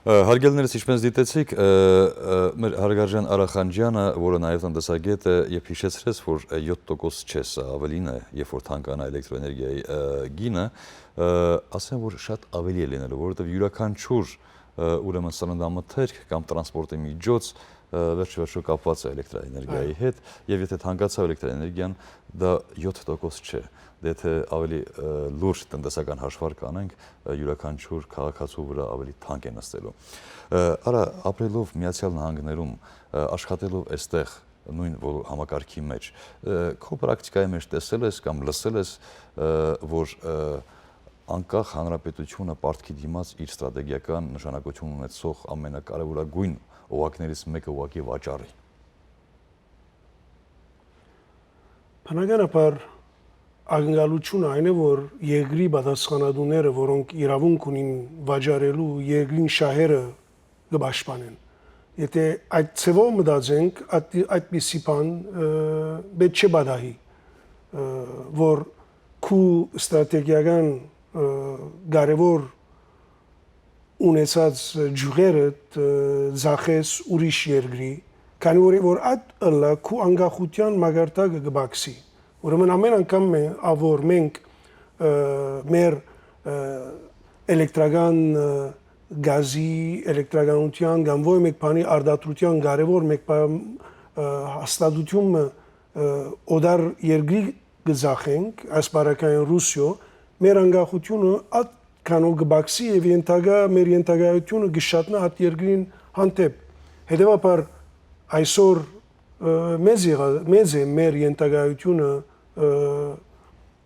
Ը, հարգելներս, ինչպես դիտեցիք, ը, ը, մեր հարգարժան Արա Խանջյանը, որը նաև տնտեսագետ է, երբ հիշեցրեց, որ, ը, յոթ տոկոս չէ սա, ավելին է, երբ որ թանկանայ էլեկտրոէներգիայի, ը, գինը, ը, ասեմ, որ շատ ավելի է լինելու, որովհետև յուրաքանչյուր, ը, ուրեմն սննդամթերք կամ տրանսպորտի միջոց, ը, վերջիվերջո կապված է էլեկտրաէներգիայի Այո։ հետ, և եթե թանկացավ էլեկտրաէներգիան, դա յոթ տոկոս չէ։ Դե եթե ավելի, ը, լուրջ տնտեսական հաշվարկ անենք, ը, յուրաքանչյուր քաղաքացու վրա ավելի թանկ է նստելու։ Ը, արա, ապրելով Միացյալ Նահանգներում, ը, աշխատելով այստեղ, նոյն որ համակարգի մեջ, ը, քո պրակտիկայի մեջ տեսել ես կամ լսել ես, ը, որ, ը, անկախ հանրապետությունը պարտքի դիմաց իր ստրատեգիական նշանակություն ունեցող ամենակարևորագույն օղակներից մեկը ուղղակի վաճառի։ Բնականաբար, ակնկալությունը այն է, որ երկրի պատասխանատուները, որոնք իրավունք ունին վաճառելու, երկրին շահերը կը պաշտպանեն։ Եթե այդ ձևով մտածենք, այդ, այդպիսի բան, ը, պետք չէ պատահի, ը, որ քու ստրատեգիական, ը, կարևոր ունեցած ջուղերդ, ը, ձախես ուրիշ երկրի, քանի որ, որ այդ ըլլա քու անկախության մակարդակը կը բացի։ Ուրեմն ամեն անգամ մե-, ա, որ մենք, ը, մեր, ը, էլեկտրական, ը, գազի, էլեկտրականության կամ ոչ մեկ բանի արտադրության կարևոր մեկ բան, ը, հաստատությունը, ը, օտար երկրի կը ձախենք այս պարագային Ռուսիոյ, մեր անկախութիւնը ատքանով կը պակսի եւ ենթակայ, մեր ենթակայութիւնը կը շատնայ այդ երկրին հանդէպ։ Հետեւաբար այսօր, ը, մեծ եղա-, մեծ է մեր ենթակայութիւնը, ը,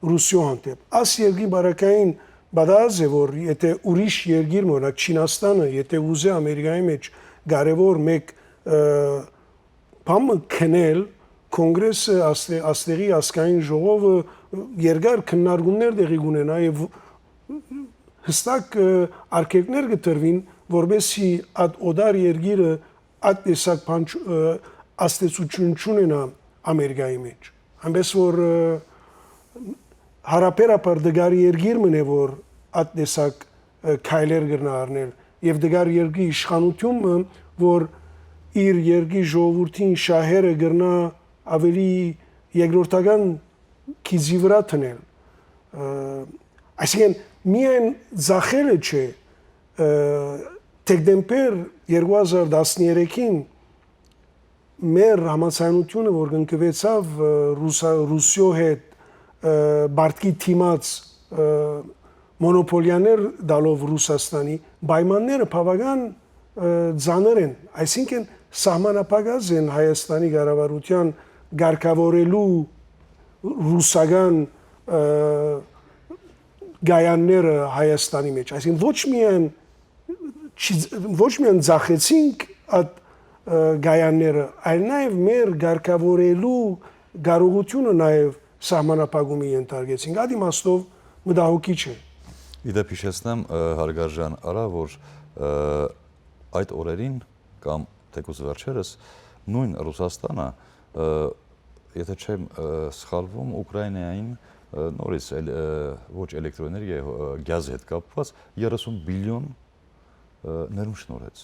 Ռուսիոյ հանդէպ։ Այս երկրին պարագային պատահած է, որ եթե ուրիշ երկիր մը, օրինակ Չինաստանը, եթե ուզէ Ամերիկայի մեջ կարեւոր մէկ, ը, բան մը քնել, Կոնգրեսը, աստե-, աստեղի ազգային ժողովը երկար քննարկումներ տեղի կունենայ եւ հստակ, ը, արգելքներ կը տրուին, որպեսզի այդ օտար երկիրը այդ տեսակ բան չ-, ը, ազդեցություն չունենայ Ամերիկայի մեջ։ Այնպես որ, ը, հարաբերաբար տկար երկիր մըն է, որ այդ տեսակ, ը, քայլեր կրնայ առնել եւ տկար երկրի իշխանութիւնը, որ իր երկրի ժողովուրդին շահերը կրնայ ավելի երկրորդական գիծի վրայ դնել։ Ը, այսինքն, միայն ձախելը չէ, ը, դեկտեմբեր երկու հազար տասներեքին մեր համաձայնութիւնը, որ կնքուեցաւ, ը, Ռուսա-, Ռուսիոյ հետ, ը, պարտքի դիմաց, ը, մոնոպոլիաներ տալով Ռուսաստանի, պայմանները բաւական, ը, ծանր են, այսինքն սահմանափակած են Հայաստանի կառավարութեան կարգաւորելու ռուսական, ը, կայանները Հայաստանի մեջ։ Այսինքն ոչ միայն չի, ոչ միայն ձախեցինք այդ, ը, կայանները, այլ նաեւ մեր կարգաւորելու կարողութիւնը նաեւ սահմանափակումի ենթարկեցինք։ Այդ իմաստով մտահոգիչ է։ Ի դեպ, հիշեցնեմ, ը, հարգարժան Արա, որ, ը, այդ օրերին կամ թեկուզ վերջերս նոյն Ռուսաստանը, ը, եթե չեմ, ը, սխալվում, Ուկրաինային, ը, նորից էլ, ը, ոչ էլեկտրոէներգիա, ը, գազի հետ կապուած երեսուն բիլիոն, ը, ներում շնորհեց։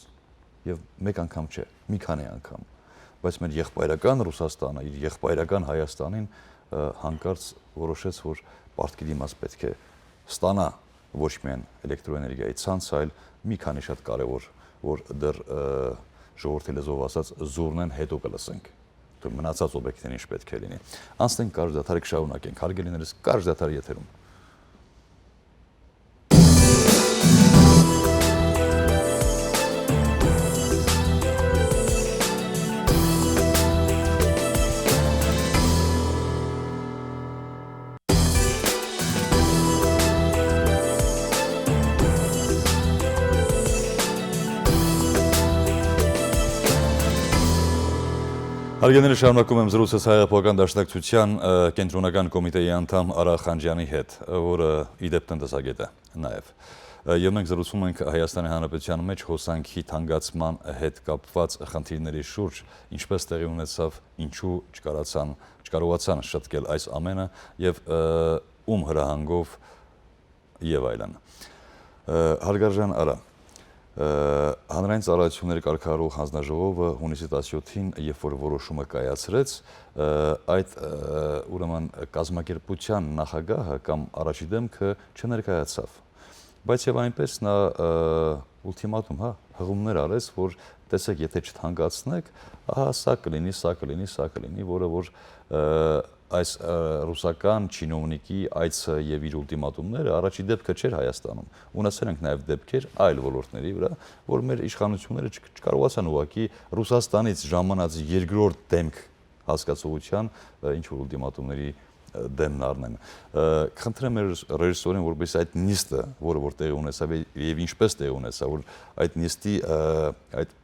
Եւ մեկ անգամ չէ, մի քանի անգամ։ Բայց մեր եղբայրական Ռուսաստանը, իր եղբայրական Հայաստանին, ը, հանկարծ որոշեց, որ պարտքի դիմաց պէտք է ստանայ ոչ միայն էլեկտրոէներգիայի ցանց, այլ մի քանի շատ կարեւոր, որ դեռ, ը, ժողովրդի լեզուով ասած, զուռնեն հետո կը լսենք։ Դու մնացած օբյեկտին ինչ պէտք է լինի։ Անցնենք կարճ դադար, կշարունակենք, հարգելիներս, կարճ դադար եթերում։ Հարգելիներ, շարունակում եմ զրույցս Հայ Հեղափոխական Դաշնակցության, ը, կենտրոնական կոմիտեի անդամ Արա Խանջյանի հետ, որը, ի դեպ, տնտեսագետ է նաեւ։ Ը, եւ մենք զրուցում ենք Հայաստանի Հանրապետության մեջ հոսանքի թանկացման հետ կապված խնդիրների շուրջ, ինչպես տեղի ունեցաւ, ինչու չկարացան, չկարողացան շտկել այս ամենը եւ, ը, ում հրահանգով եւ այլն։ Ը, հարգարժան Արա, ը, Հանրային ծառայությունների կարգավորող հանձնաժողովը հունիսի տասյոթին, երբ որ որոշումը կայացրեց, ը, այդ, ը, ուրեմն կազմակերպության նախագահը կամ առաջի դեմքը չներկայացավ։ Բայց եւ այնպես նա, ը, ուլտիմատում, հա, հղումներ արեց, որ տեսեք, եթե չթանկացնեք, ահա սա կլինի, սա կլինի, սա կլինի, որը որ, ը, այս, ը, ռուսական չինովնիկի այցը եւ իր ուլտիմատումները առաջի դեպքը չէր Հայաստանում։ Ունեցել ենք նաեւ դեպքեր այլ ոլորտների վրայ, որ մեր իշխանությունները չկ-, չկարողացան ուղղակի Ռուսաստանից ժամանած երկրորդ դեմք հասկացողության, ը, ինչ որ ուլտիմատումների, ը, դեմն առնեն։ Ը, կխնդրեմ մեր ռեժիսորին, որպեսզի այդ նիստը, որը որ տեղի ունեցավ եւ, եւ ինչպես տեղի ունեցավ, որ այդ նիստի, ը, այդ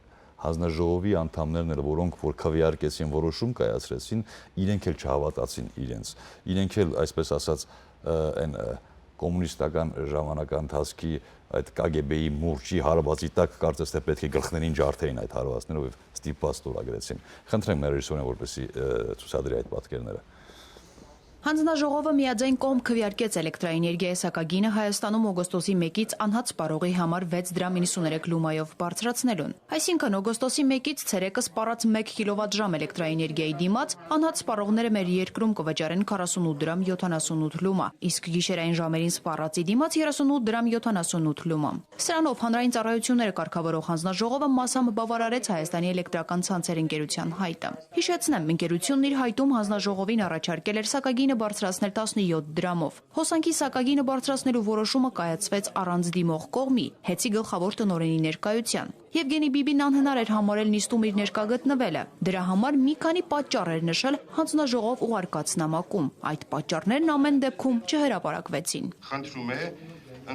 հանձնաժողովի անդամներն էլ, որոնք որ քվեարկեցին, որոշում կայացրեցին, իրենք էլ չհավատացին իրենց։ Իրենք էլ, այսպես ասած, ը, այն, ը, կոմունիստական ժամանակաընթացքի այդ Կ Կ Բ-ի մուրճի հարվածի տակ կարծես թե պէտք է գլխներին ջարդէին այդ հարվածներով եւ ստիպված ստորագրեցին։ Խնդրեմ մեր ռեժիսորին, որպեսզի, ը, ցուցադրի այդ պատկերները։ Հանձնաժողովը միաձայն կողմ քվեարկեց էլեկտրաէներգիայի սակագինը Հայաստանում օգոստոսի մեկից անհատ սպառողի համար վեց դրամ իննսուներեք լումայով բարձրացնելուն։ Այսինքն, օգոստոսի մեկից ցերեկը սպառած մեկ կիլովատ ժամ էլեկտրաէներգիայի դիմաց անհատ սպառողները մեր երկրում կը վճարեն քառասունութ դրամ յոթանասունութ լումա, իսկ գիշերային ժամերին սպառածի դիմաց երեսունութ դրամ յոթանասունութ լումա։ Սրանով Հանրային ծառայությունները կարգավորող հանձնաժողովը մասամբ բաւարարեց Հայաստանի էլեկտրական ցանցեր ընկերության հայտը։ Հիշեցնեմ, ընկերությունն իր հայտում հանձնաժողովին առաջարկել էր սակագինը բարձրացնել տասնեօթ դրամով։ Հոսանքի սակագինը բարձրացնելու որոշումը կայացուեց առանց դիմող կողմի՝ յեթի գլխաւոր տնօրէնի ներկայութեան։ Եվգենի Պիպին անհնար էր համարել նիստում իր ներկայ գտնուելը։ Դրա համար մի քանի պատճառ էր նշել յանձնաժողով ուղարկած նամակում։ Այդ պատճառներն ամէն դեպքում չհրապարակուեցին։ Խնդրում է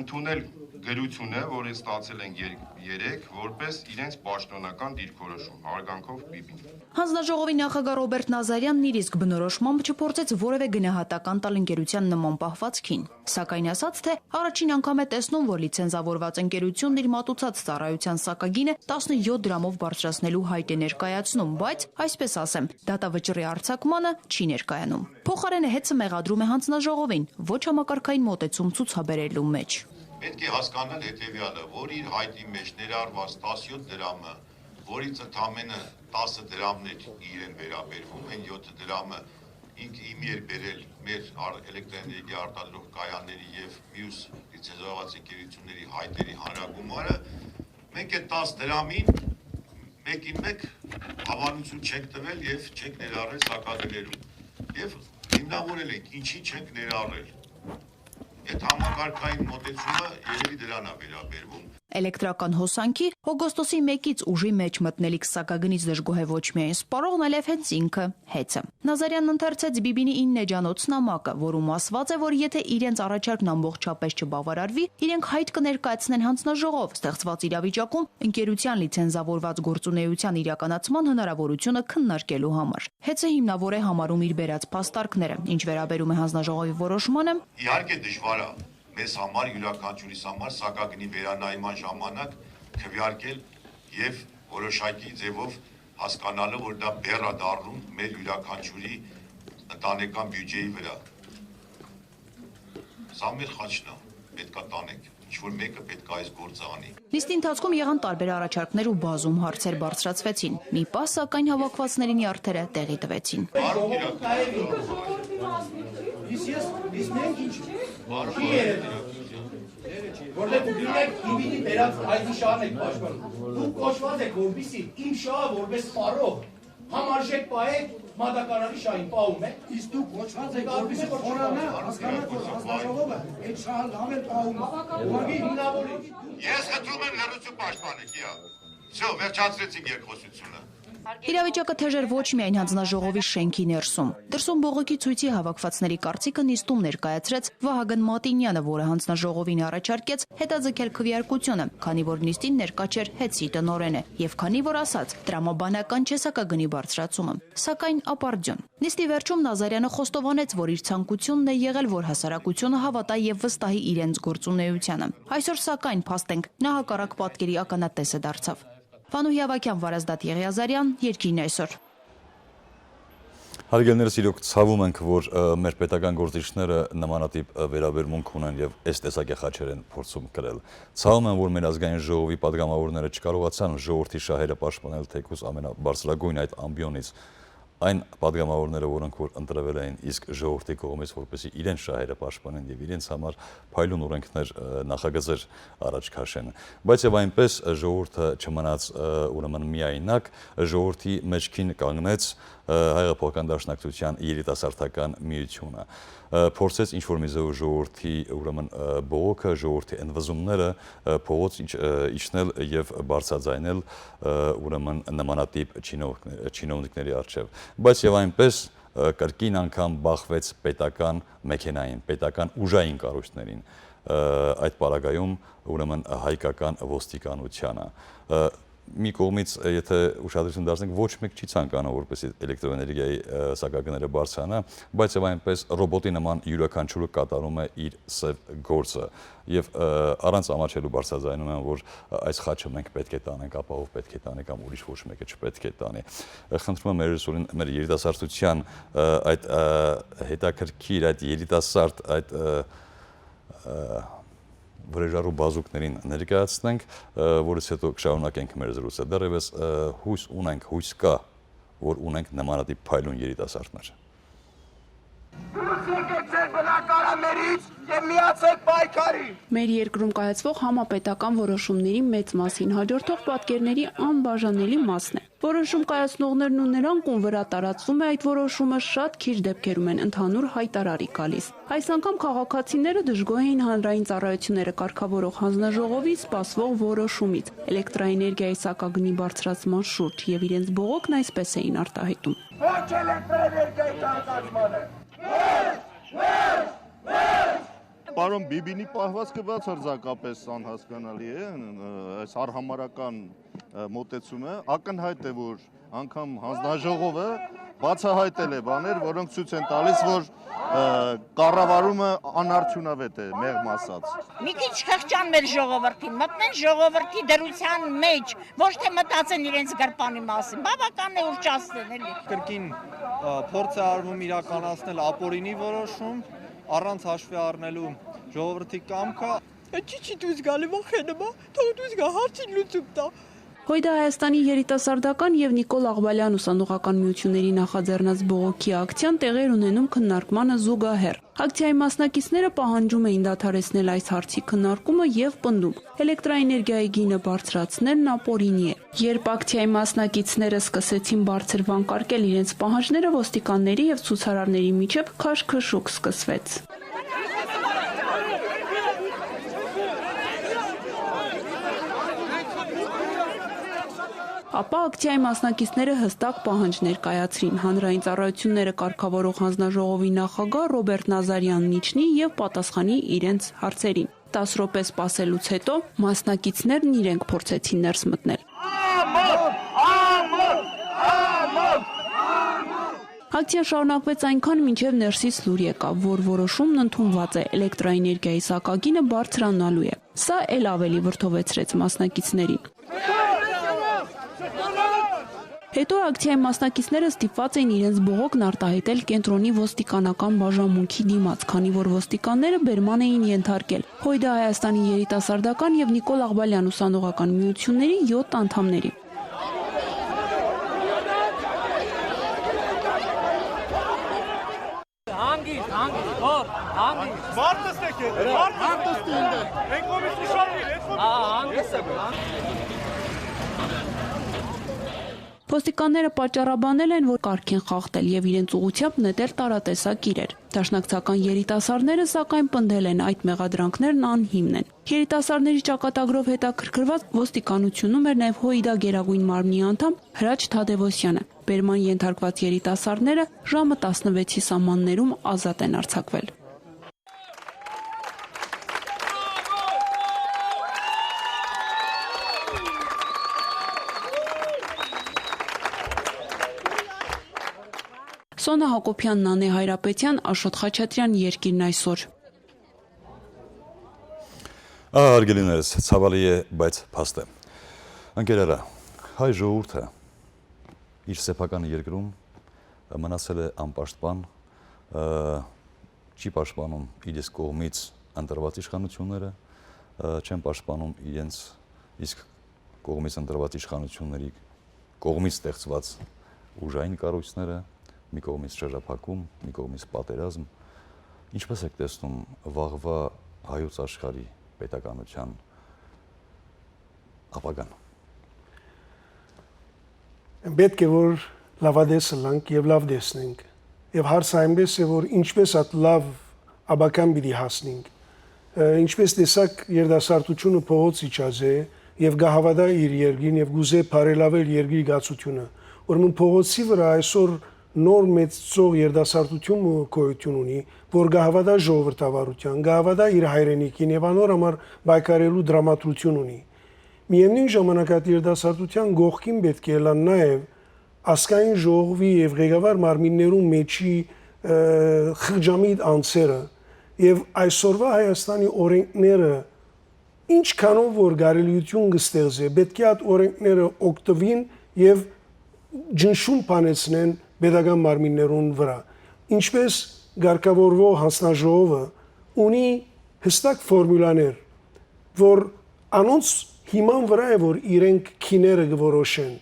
ընդունել գրությունը, որը ստացել ենք եր-, երեկ, որպես իրենց պաշտոնական դիրքորոշում։ Հարգանքով, Պիպին։ Յանձնաժողովի նախագահ Ռոբերտ Նազարյանն իր իսկ բնորոշմամբ չփորձեց որեւէ գնահատական տալ ընկերութեան նման պահուածքին, սակայն ասաց, թե առաջին անգամ է տեսնում, որ լիցենզավորված ընկերությունն իր մատուցած ծառայութեան սակագինը տասնեօթ դրամով բարձրացնելու հայտ է ներկայացնում, բայց, այսպես ասեմ, դատավճռի արձակմանը չի ներկայանում։ Փոխարէնը յեթը մեղադրում է յանձնաժողովին ոչ համակարգային մոտեցում ցուցաբերելու մէջ։ Պետք է հասկանալ հետեւեալը, որ իր հայտի մէջ ներառուած տասնեօթ դրամը, որից ընդամէնը տասը դրամներ իրեն վերաբերվում են, եօթը դրամը ինքը իմի էր բերել մեր ար-, էլեկտրոէներգիա արտադրող կայանների եւ միւս լիցենզավորված ընկերությունների հայտերի հանրագումարը, մենք այդ տաս դրամին մէկին մէկ հավանություն չենք տվել եւ չենք ներառել սակագներում։ Եւ հիմնավորել ենք, ինչի չենք ներառել։ Այդ համակարգային մոտեցումը երևի դրան ա վերաբերվում։ Էլեկտրական հոսանքի՝ օգոստոսի մէկից ուժի մէջ մտնելիք սակագնից դժգոհ է ոչ միայն սպառողն, այլեւ հենց ինքը՝ յեթը։ Նազարյանն ընթերցեց Պիպինի ինն էջանոց նամակը, որում ասված է, որ եթէ իրենց առաջարկն ամբողջապէս չբաւարարուի, իրենք հայտ կը ներկայացնեն յանձնաժողով, ստեղծուած իրավիճակում ընկերութեան լիցենզավորված գործունեութեան իրականացման հնարաւորութիւնը քննարկելու համար։ Յեթը հիմնաւոր է համարում իր բերած փաստարկները։ Ինչ վերաբերում է յանձնաժողովի որոշմանը, իհարկե դժուար է մեզ համար, յուրաքանչյուրիս համար սակագնի վերանայման ժամանակ քվեարկել եւ որոշակի ձեւով հասկանալը, որ դա բեռ ա դառնում մեր յուրաքանչյուրի ընտանեկան բիւջեի վրա։ Սա մեր խաչն ա, պետք ա տանենք, ինչ որ մէկը պետք ա այս գործը անի։ Նիստի ընթացքում եղան տարբեր առաջարկներ ու բազում հարցեր բարձրացուեցին։ Մի պահ, սակայն, հավաքուածների նյարդերը տեղի տուեցին։ Բարոյ իրական։ Իսկ ես, իսկ մենք ինչ, չի երևում։ Որտեղ դուք դուք եք Պիպինի բերած հայտի շահն եք պաշտպանում։ Դուք կոչված եք, որպեսզի իմ շահը որպես սպառող համարժեք պահեք մատակարարի շահին, պահում եք։ Իսկ դուք կոչված եք, որպեսզի խորանա, հասկանաք, որ հանձնաժողովը այդ շահը լաւել պահում է։ Ուղղակի հիմնավորեք։ Ես խնդրում եմ լռություն պաշտպանեք, իա։ Всё, վերջացրեցինք երկխոսությունը։ Իրավիճակը թեժ էր ոչ միայն յանձնաժողովի շենքի ներսում։ Դրսում բողոքի ցոյցի հավաքուածների կարծիքը նիստում ներկայացրեց Վահագն Մատինյանը, որը յանձնաժողովին առաջարկեց հետաձգել քվեարկությունը, քանի որ նիստին ներկայ չէր յեթի տնօրէնը, եւ քանի որ ասաց՝ տրամաբանական չէ սակագնի բարձրացումը, սակայն ապարդիւն։ Նիստի վերջում Նազարյանը խոստովանեց, որ իր ցանկությունն է եղել, որ հասարակությունը հավատայ եւ վստահի իրենց գործունեությանը։ Այսօր, սակայն, փաստ ենք, նա հակառակ պատկերի ականատեսը դարձաւ։ Վանուհի Ավագյան, Վարազդատ Եղիազարյան, Երկիրն այսօր։ Հարգելներս, իրոք ցավում ենք, որ, ը, մեր պետական գործիչները նմանատիպ, ը, վերաբերմունք ունեն եւ այս տեսակի խաչեր են փորձում կրել։ Ցավում եմ, որ մեր ազգային ժողովի պատգամավորները չկարողացան ժողովրդի շահերը պաշտպանել թեկուզ ամենաբարձրագույն այդ ամբիոնից։ Այն պատգամավորները, որոնք որ ընտրվել էին իսկ ժողովրդի կողմից, որպեսզի իրենց շահերը պաշտպանեն եւ իրենց համար փայլուն օրենքներ, ը, նախագծեր առաջ քաշեն։ Բայց եւ այնպես, ը, ժողովուրդը չմնաց, ը, ուրեմն միայնակ, ժողովրդի մեջքին կանգնեց, ը, Հայ Հեղափոխական Դաշնակցության երիտասարդական միությունը։ Ը, փորձեց ինչ-որ մի ձեւով ժողովրդի, ուրեմն, ը, բողոքը, ժողովրդի ընդվզումները, ը, փողոց իջ-, ը, իջնել եւ բարձրաձայնել, ը, ուրեմն նմանատիպ չինովնիկներ-, չինովնիկների առջեւ։ Բայց եւ այնպես, ը, կրկին անգամ բախվեց պետական մեքենային, պետական ուժային կառույցներին, ը, այդ պարագայում, ուրեմն, հայկական ոստիկանությանը։ Ը, մի կողմից, ը, եթե ուշադրություն դարձնենք, ոչ մեկ չի ցանկանում, որպեսզի էլեկտրոէներգիայի, ը, սակագները բարձրանա, բայց եւ այնպես ռոբոտի նման յուրաքանչյուրը կատարում է իր սեւ գործը եւ, ը, առանց ամաչելու բարձրաձայնում են, որ, ը, այս խաչը մենք պետք է տանենք, ապահով պետք է տանենք կամ ուրիշ ոչ մեկը չպետք է տանի։ Ը, խնդրում եմ մեր, մեր երիտասարդության, ը, այդ, ը, հետաքրքիր, այդ երիտասարդ, այդ, ը, ը, վրեժառու բազուկներին ներկայացնենք, ը, որից հետո կշարունակենք մեր զրույցը։ Դեռևս, ը, հույս ունենք, հույս կա, որ ունենք նմանատիպ փայլուն երիտասարդներ։ Դուրս եկեք ձեր բնակարաններից եւ միացեք պայքարին։ Մեր երկրում կայացվող համապետական որոշումների մեծ մասին հաջորդող պատկերների անբաժանելի մասն է։ Որոշում կայացնողներն ու նրանք, ում վրա տարածվում է այդ որոշումը, շատ քիչ դեպքերում են ընդհանուր հայտարարի գալիս։ Այս անգամ քաղաքացիները դժգոհ էին հանրային ծառայությունները կարգավորող հանձնաժողովի սպասվող որոշումից՝ էլեկտրաէներգիայի սակագնի բարձրացման շուրջ, եւ իրենց բողոքն այսպես էին արտահայտում։ Ոչ էլեկտրաէներգիայի բարձրացմանը։ Պարոն Բիբինի պահվածքը բացարձակապէս անհասկանալի է, այս արհամարական, ը, մոտեցումը։ Ակնհայտ է, որ անգամ հանձնաժողովը բացահայտել է բաներ, որոնք ցույց են տալիս, որ, ը, կառավարումը անարդյունավետ է, մեղմ ասած։ Մի քիչ խղճան մեր ժողովրդին, մտնեն ժողովրդի դրության մեջ, ոչ թե մտածեն իրենց գրպանի մասին։ Բավական է, ուռճացնեն էլի։ Կրկին, ը, փորձ է արվում իրականացնել ապօրինի որոշում, առանց հաշվի առնելու ժողովրդի կամքը։ Չի, չի դուրս գալի, վախենում ա, թող դուրս գայ, հարցին լուծում տայ։ Հոյդը Հայաստանի երիտասարդական եւ Նիկոլ Աղբալեան ուսանողական միությունների նախաձեռնած բողոքի ակցիան տեղի էր ունենում քննարկմանը զուգահեռ։ Ակցիայի մասնակիցները պահանջում էին դադարեցնել այս հարցի քննարկումը եւ պնդում. էլեկտրաէներգիայի գինը բարձրացնելն ապօրինի է։ Երբ ակցիայի մասնակիցները սկսեցին բարձր վանկարկել իրենց պահանջները, ոստիկանների եւ ցուցարարների միջեւ քաշքշուկ սկսվեց։ Ապա ակցիայի մասնակիցները հստակ պահանջ ներկայացրին. հանրային ծառայությունները կարգավորող հանձնաժողովի նախագահ Ռոբերտ Նազարեան միջնի եւ պատասխանի իրենց հարցերին։ Տաս րոպե սպասելուց հետո մասնակիցներն իրենք փորձեցին ներս մտնել։ Ակցիան շարունակվեց այնքան, մինչեւ ներսից լուր եկաւ, որ որոշումն ընդունուած է, էլեկտրաէներգիայի սակագինը բարձրանալու է։ Սա էլ ավելի վրդովեցրեց մասնակիցներին։ Հետո ակցիայի մասնակիցները ստիպված էին իրենց բողոքն արտահայտել կենտրոնի ոստիկանական բաժանմունքի դիմաց, քանի որ ոստիկանները բերման էին ենթարկել Հոյդը Հայաստանի երիտասարդական եւ Նիկոլ Աղբալեան ուսանողական միությունների յոթ անդամների։ Հանգիստ, հանգիստ, դոր, հանգիստ։ Մարդս եք եկել, մարդս եք եկել։ Եկոմից ուշադրի, եկոմից։ Ահա, հանգիստ եք, հանգիստ։ Ոստիկանները պատճառաբանել են, որ կարգ են խախտել եւ իրենց ուղղությամբ նետել տարատեսակ իրեր։ Դաշնակցական երիտասարդները, սակայն, պնդել են՝ այդ մեղադրանքներն անհիմն են։ Երիտասարդների ճակատագրով հետաքրքրված ոստիկանությունում էր նաեւ Հոյդա գերագույն մարմնի անդամ Հրաչ Թադեւոսյանը։ Բերման ենթարկված երիտասարդները ժամը տասնվեցի սահմաններում ազատ են արձակվել։ Սոնա Յակոբեան, Նանե Հայրապետեան, Աշոտ Խաչատրեան, Երկիրն այսօր։ Ահա, հարգելի ներս, ցավալի է, բայց փաստ է։ Ընկերարա, հայ ժողովուրդը իր սեփական երկրում մնացել է անպաշտպան, ը, չի պաշտպանում իր իսկ կողմից ընտրված իշխանությունները, ը, չեն պաշտպանում իրենց իսկ կողմից ընտրված իշխանությունների կողմից ստեղծված ուժային կառույցները, մի կողմից շրջափակում, մի կողմից պատերազմ։ Ինչպես եք տեսնում վաղվա հայոց աշխարհի պետականության ապագան։ Պետք է որ լավատես ըլլանք եւ լավ տեսնենք։ Եվ հարցը այնպես է, որ ինչպես այդ լավ ապագան պիտի հասնենք։ Ը, ինչպես տեսակ, երիտասարդությունը փողոց իջած է եւ կհավատա իր երկրին եւ կուզե բարելավել երկրի գացությունը։ Ուրեմն փողոցի վրա այսօր նոր մեծ ծող երիտասարդություն մը գոյություն ունի, որ կհավատա ժողովրդավարության, կհավատա իր հայրենիքին եւ անոր համար պայքարելու դրամատրություն ունի։ Միևնույն ժամանակ այդ երիտասարդության կողքին պետք է ըլլան նաեւ ազգային ժողովի եւ ղեկավար մարմիններու մեջի, ը, խղճամիտ անձերը եւ այսօրվա Հայաստանի օրենքները ինչքանով որ կարելիություն կստեղծե, պետք է այդ օրենքները օգտվին եւ ճնշում բանեցնեն պետական մարմիններուն վրա։ Ինչպես կարգավորվող հանձնաժողովը ունի հստակ ֆորմուլաներ, որ անոնց հիման վրա է, որ իրենք քիները կորոշեն։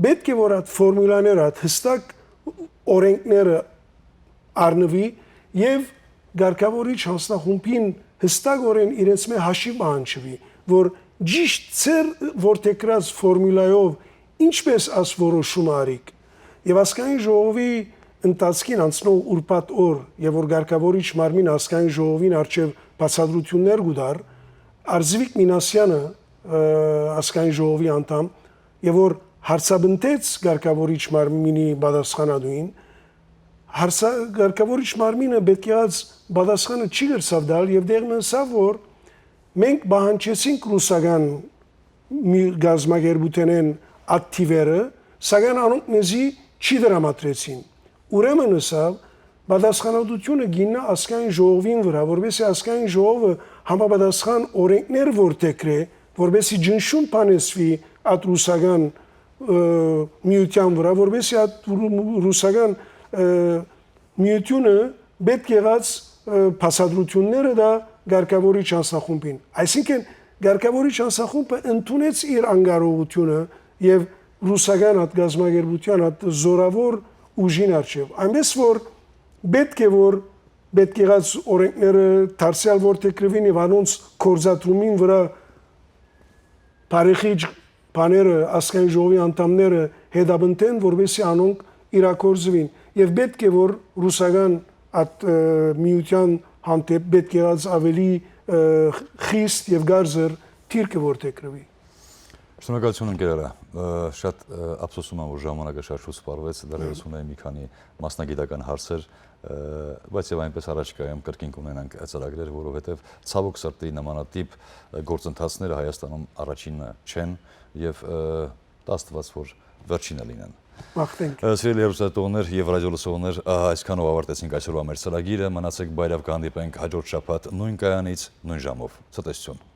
Պետք է որ այդ ֆորմուլաները, այդ հստակ օրենքները առնուի եւ կարգաւորիչ յանձնախումբին յստակօրէն իրենց մէ հաշիւ պահանջուի, որ ճիշդ ձեր որդեգրած ֆորմուլայով ինչպես աս որոշումը արիք։ Եւ ազգային ժողովի ընթացքին անցնող ուրբաթ օր, եւ որ կարգաւորիչ մարմին ազգային ժողովին առջեւ բացատրություններ կու տար, Արզվիկ Մինասյանը, ը, ազգային ժողովի անդամ, եւ որ հարցապնդեց կարգաւորիչ մարմինի պատասխանատուին, հարցա-, կարգաւորիչ մարմինը պետք եղած պատասխանը չի կրցաւ տալ եւ տեղն ըսաւ, որ մենք պահանջեցինք ռուսական մի կազմակերպութենէն այդ թիվերը, սակայն անոնք մեզի չի դրամատրեցին։ Ուրեմն ըսաւ, պատասխանատվությունը գիննա ազգային ժողովին վրա, որպեսզի ազգային ժողովը համապատասխան օրենքներ որդեգրէ, որպեսզի ճնշում բանեցվի այդ ռուսական, ը, միության վրա, որպեսզի այդ ռու-, ռուսական, ը, միությունը պետք եղած, ը, բացատրությունները տայ կարգաւորիչ յանձնախումբին։ Այսինքն, կարգաւորիչ յանձնախումբը ընդունեց իր անկարողութիւնը եւ ռուսական այդ կազմակերպութեան այդ զօրաւոր ուժին առջեւ։ Այնպես որ պետք է որ պետք եղած օրենքները դարձեալ որդեգրուին եւ անոնց գործադրումին վրա բարեխիղճ բաները, ազգային ժողովի անդամները հետապնդեն, որպեսզի անոնք իրագործուին։ Եւ պետք է որ ռուսական այդ, ը, միության հանդէպ պետք եղած ավելի, ը, խիստ եւ կարծր դիրքը որդեգրուի։ Շնորհակալություն, ընկեր Արա։ Ը, շատ, ը, ափսոսում եմ, որ ժամանակը շատ շուտ սպառվեց, դեռեւս ունեի մի քանի մասնագիտական հարցեր, ը, բայց եւ այնպես առաջիկայում կրկին կունենանք ծրագրեր, որովհետեւ ցաւոք սրտի նմանատիպ, ը, գործընթացները Հայաստանում առաջինը չեն եւ, ը, տա Աստուած, որ վերջինը լինեն։ Մաղթենք։ Ը, սիրելի հեռուստատողներ եւ ռադիոլսողներ, ահա այսքանով ավարտեցինք այսօրվա մեր ծրագիրը։ Մնացեք բարով, կհանդիպենք հաջորդ շաբաթ նոյն կայանից, նոյն ժամով։ Ցտեսություն։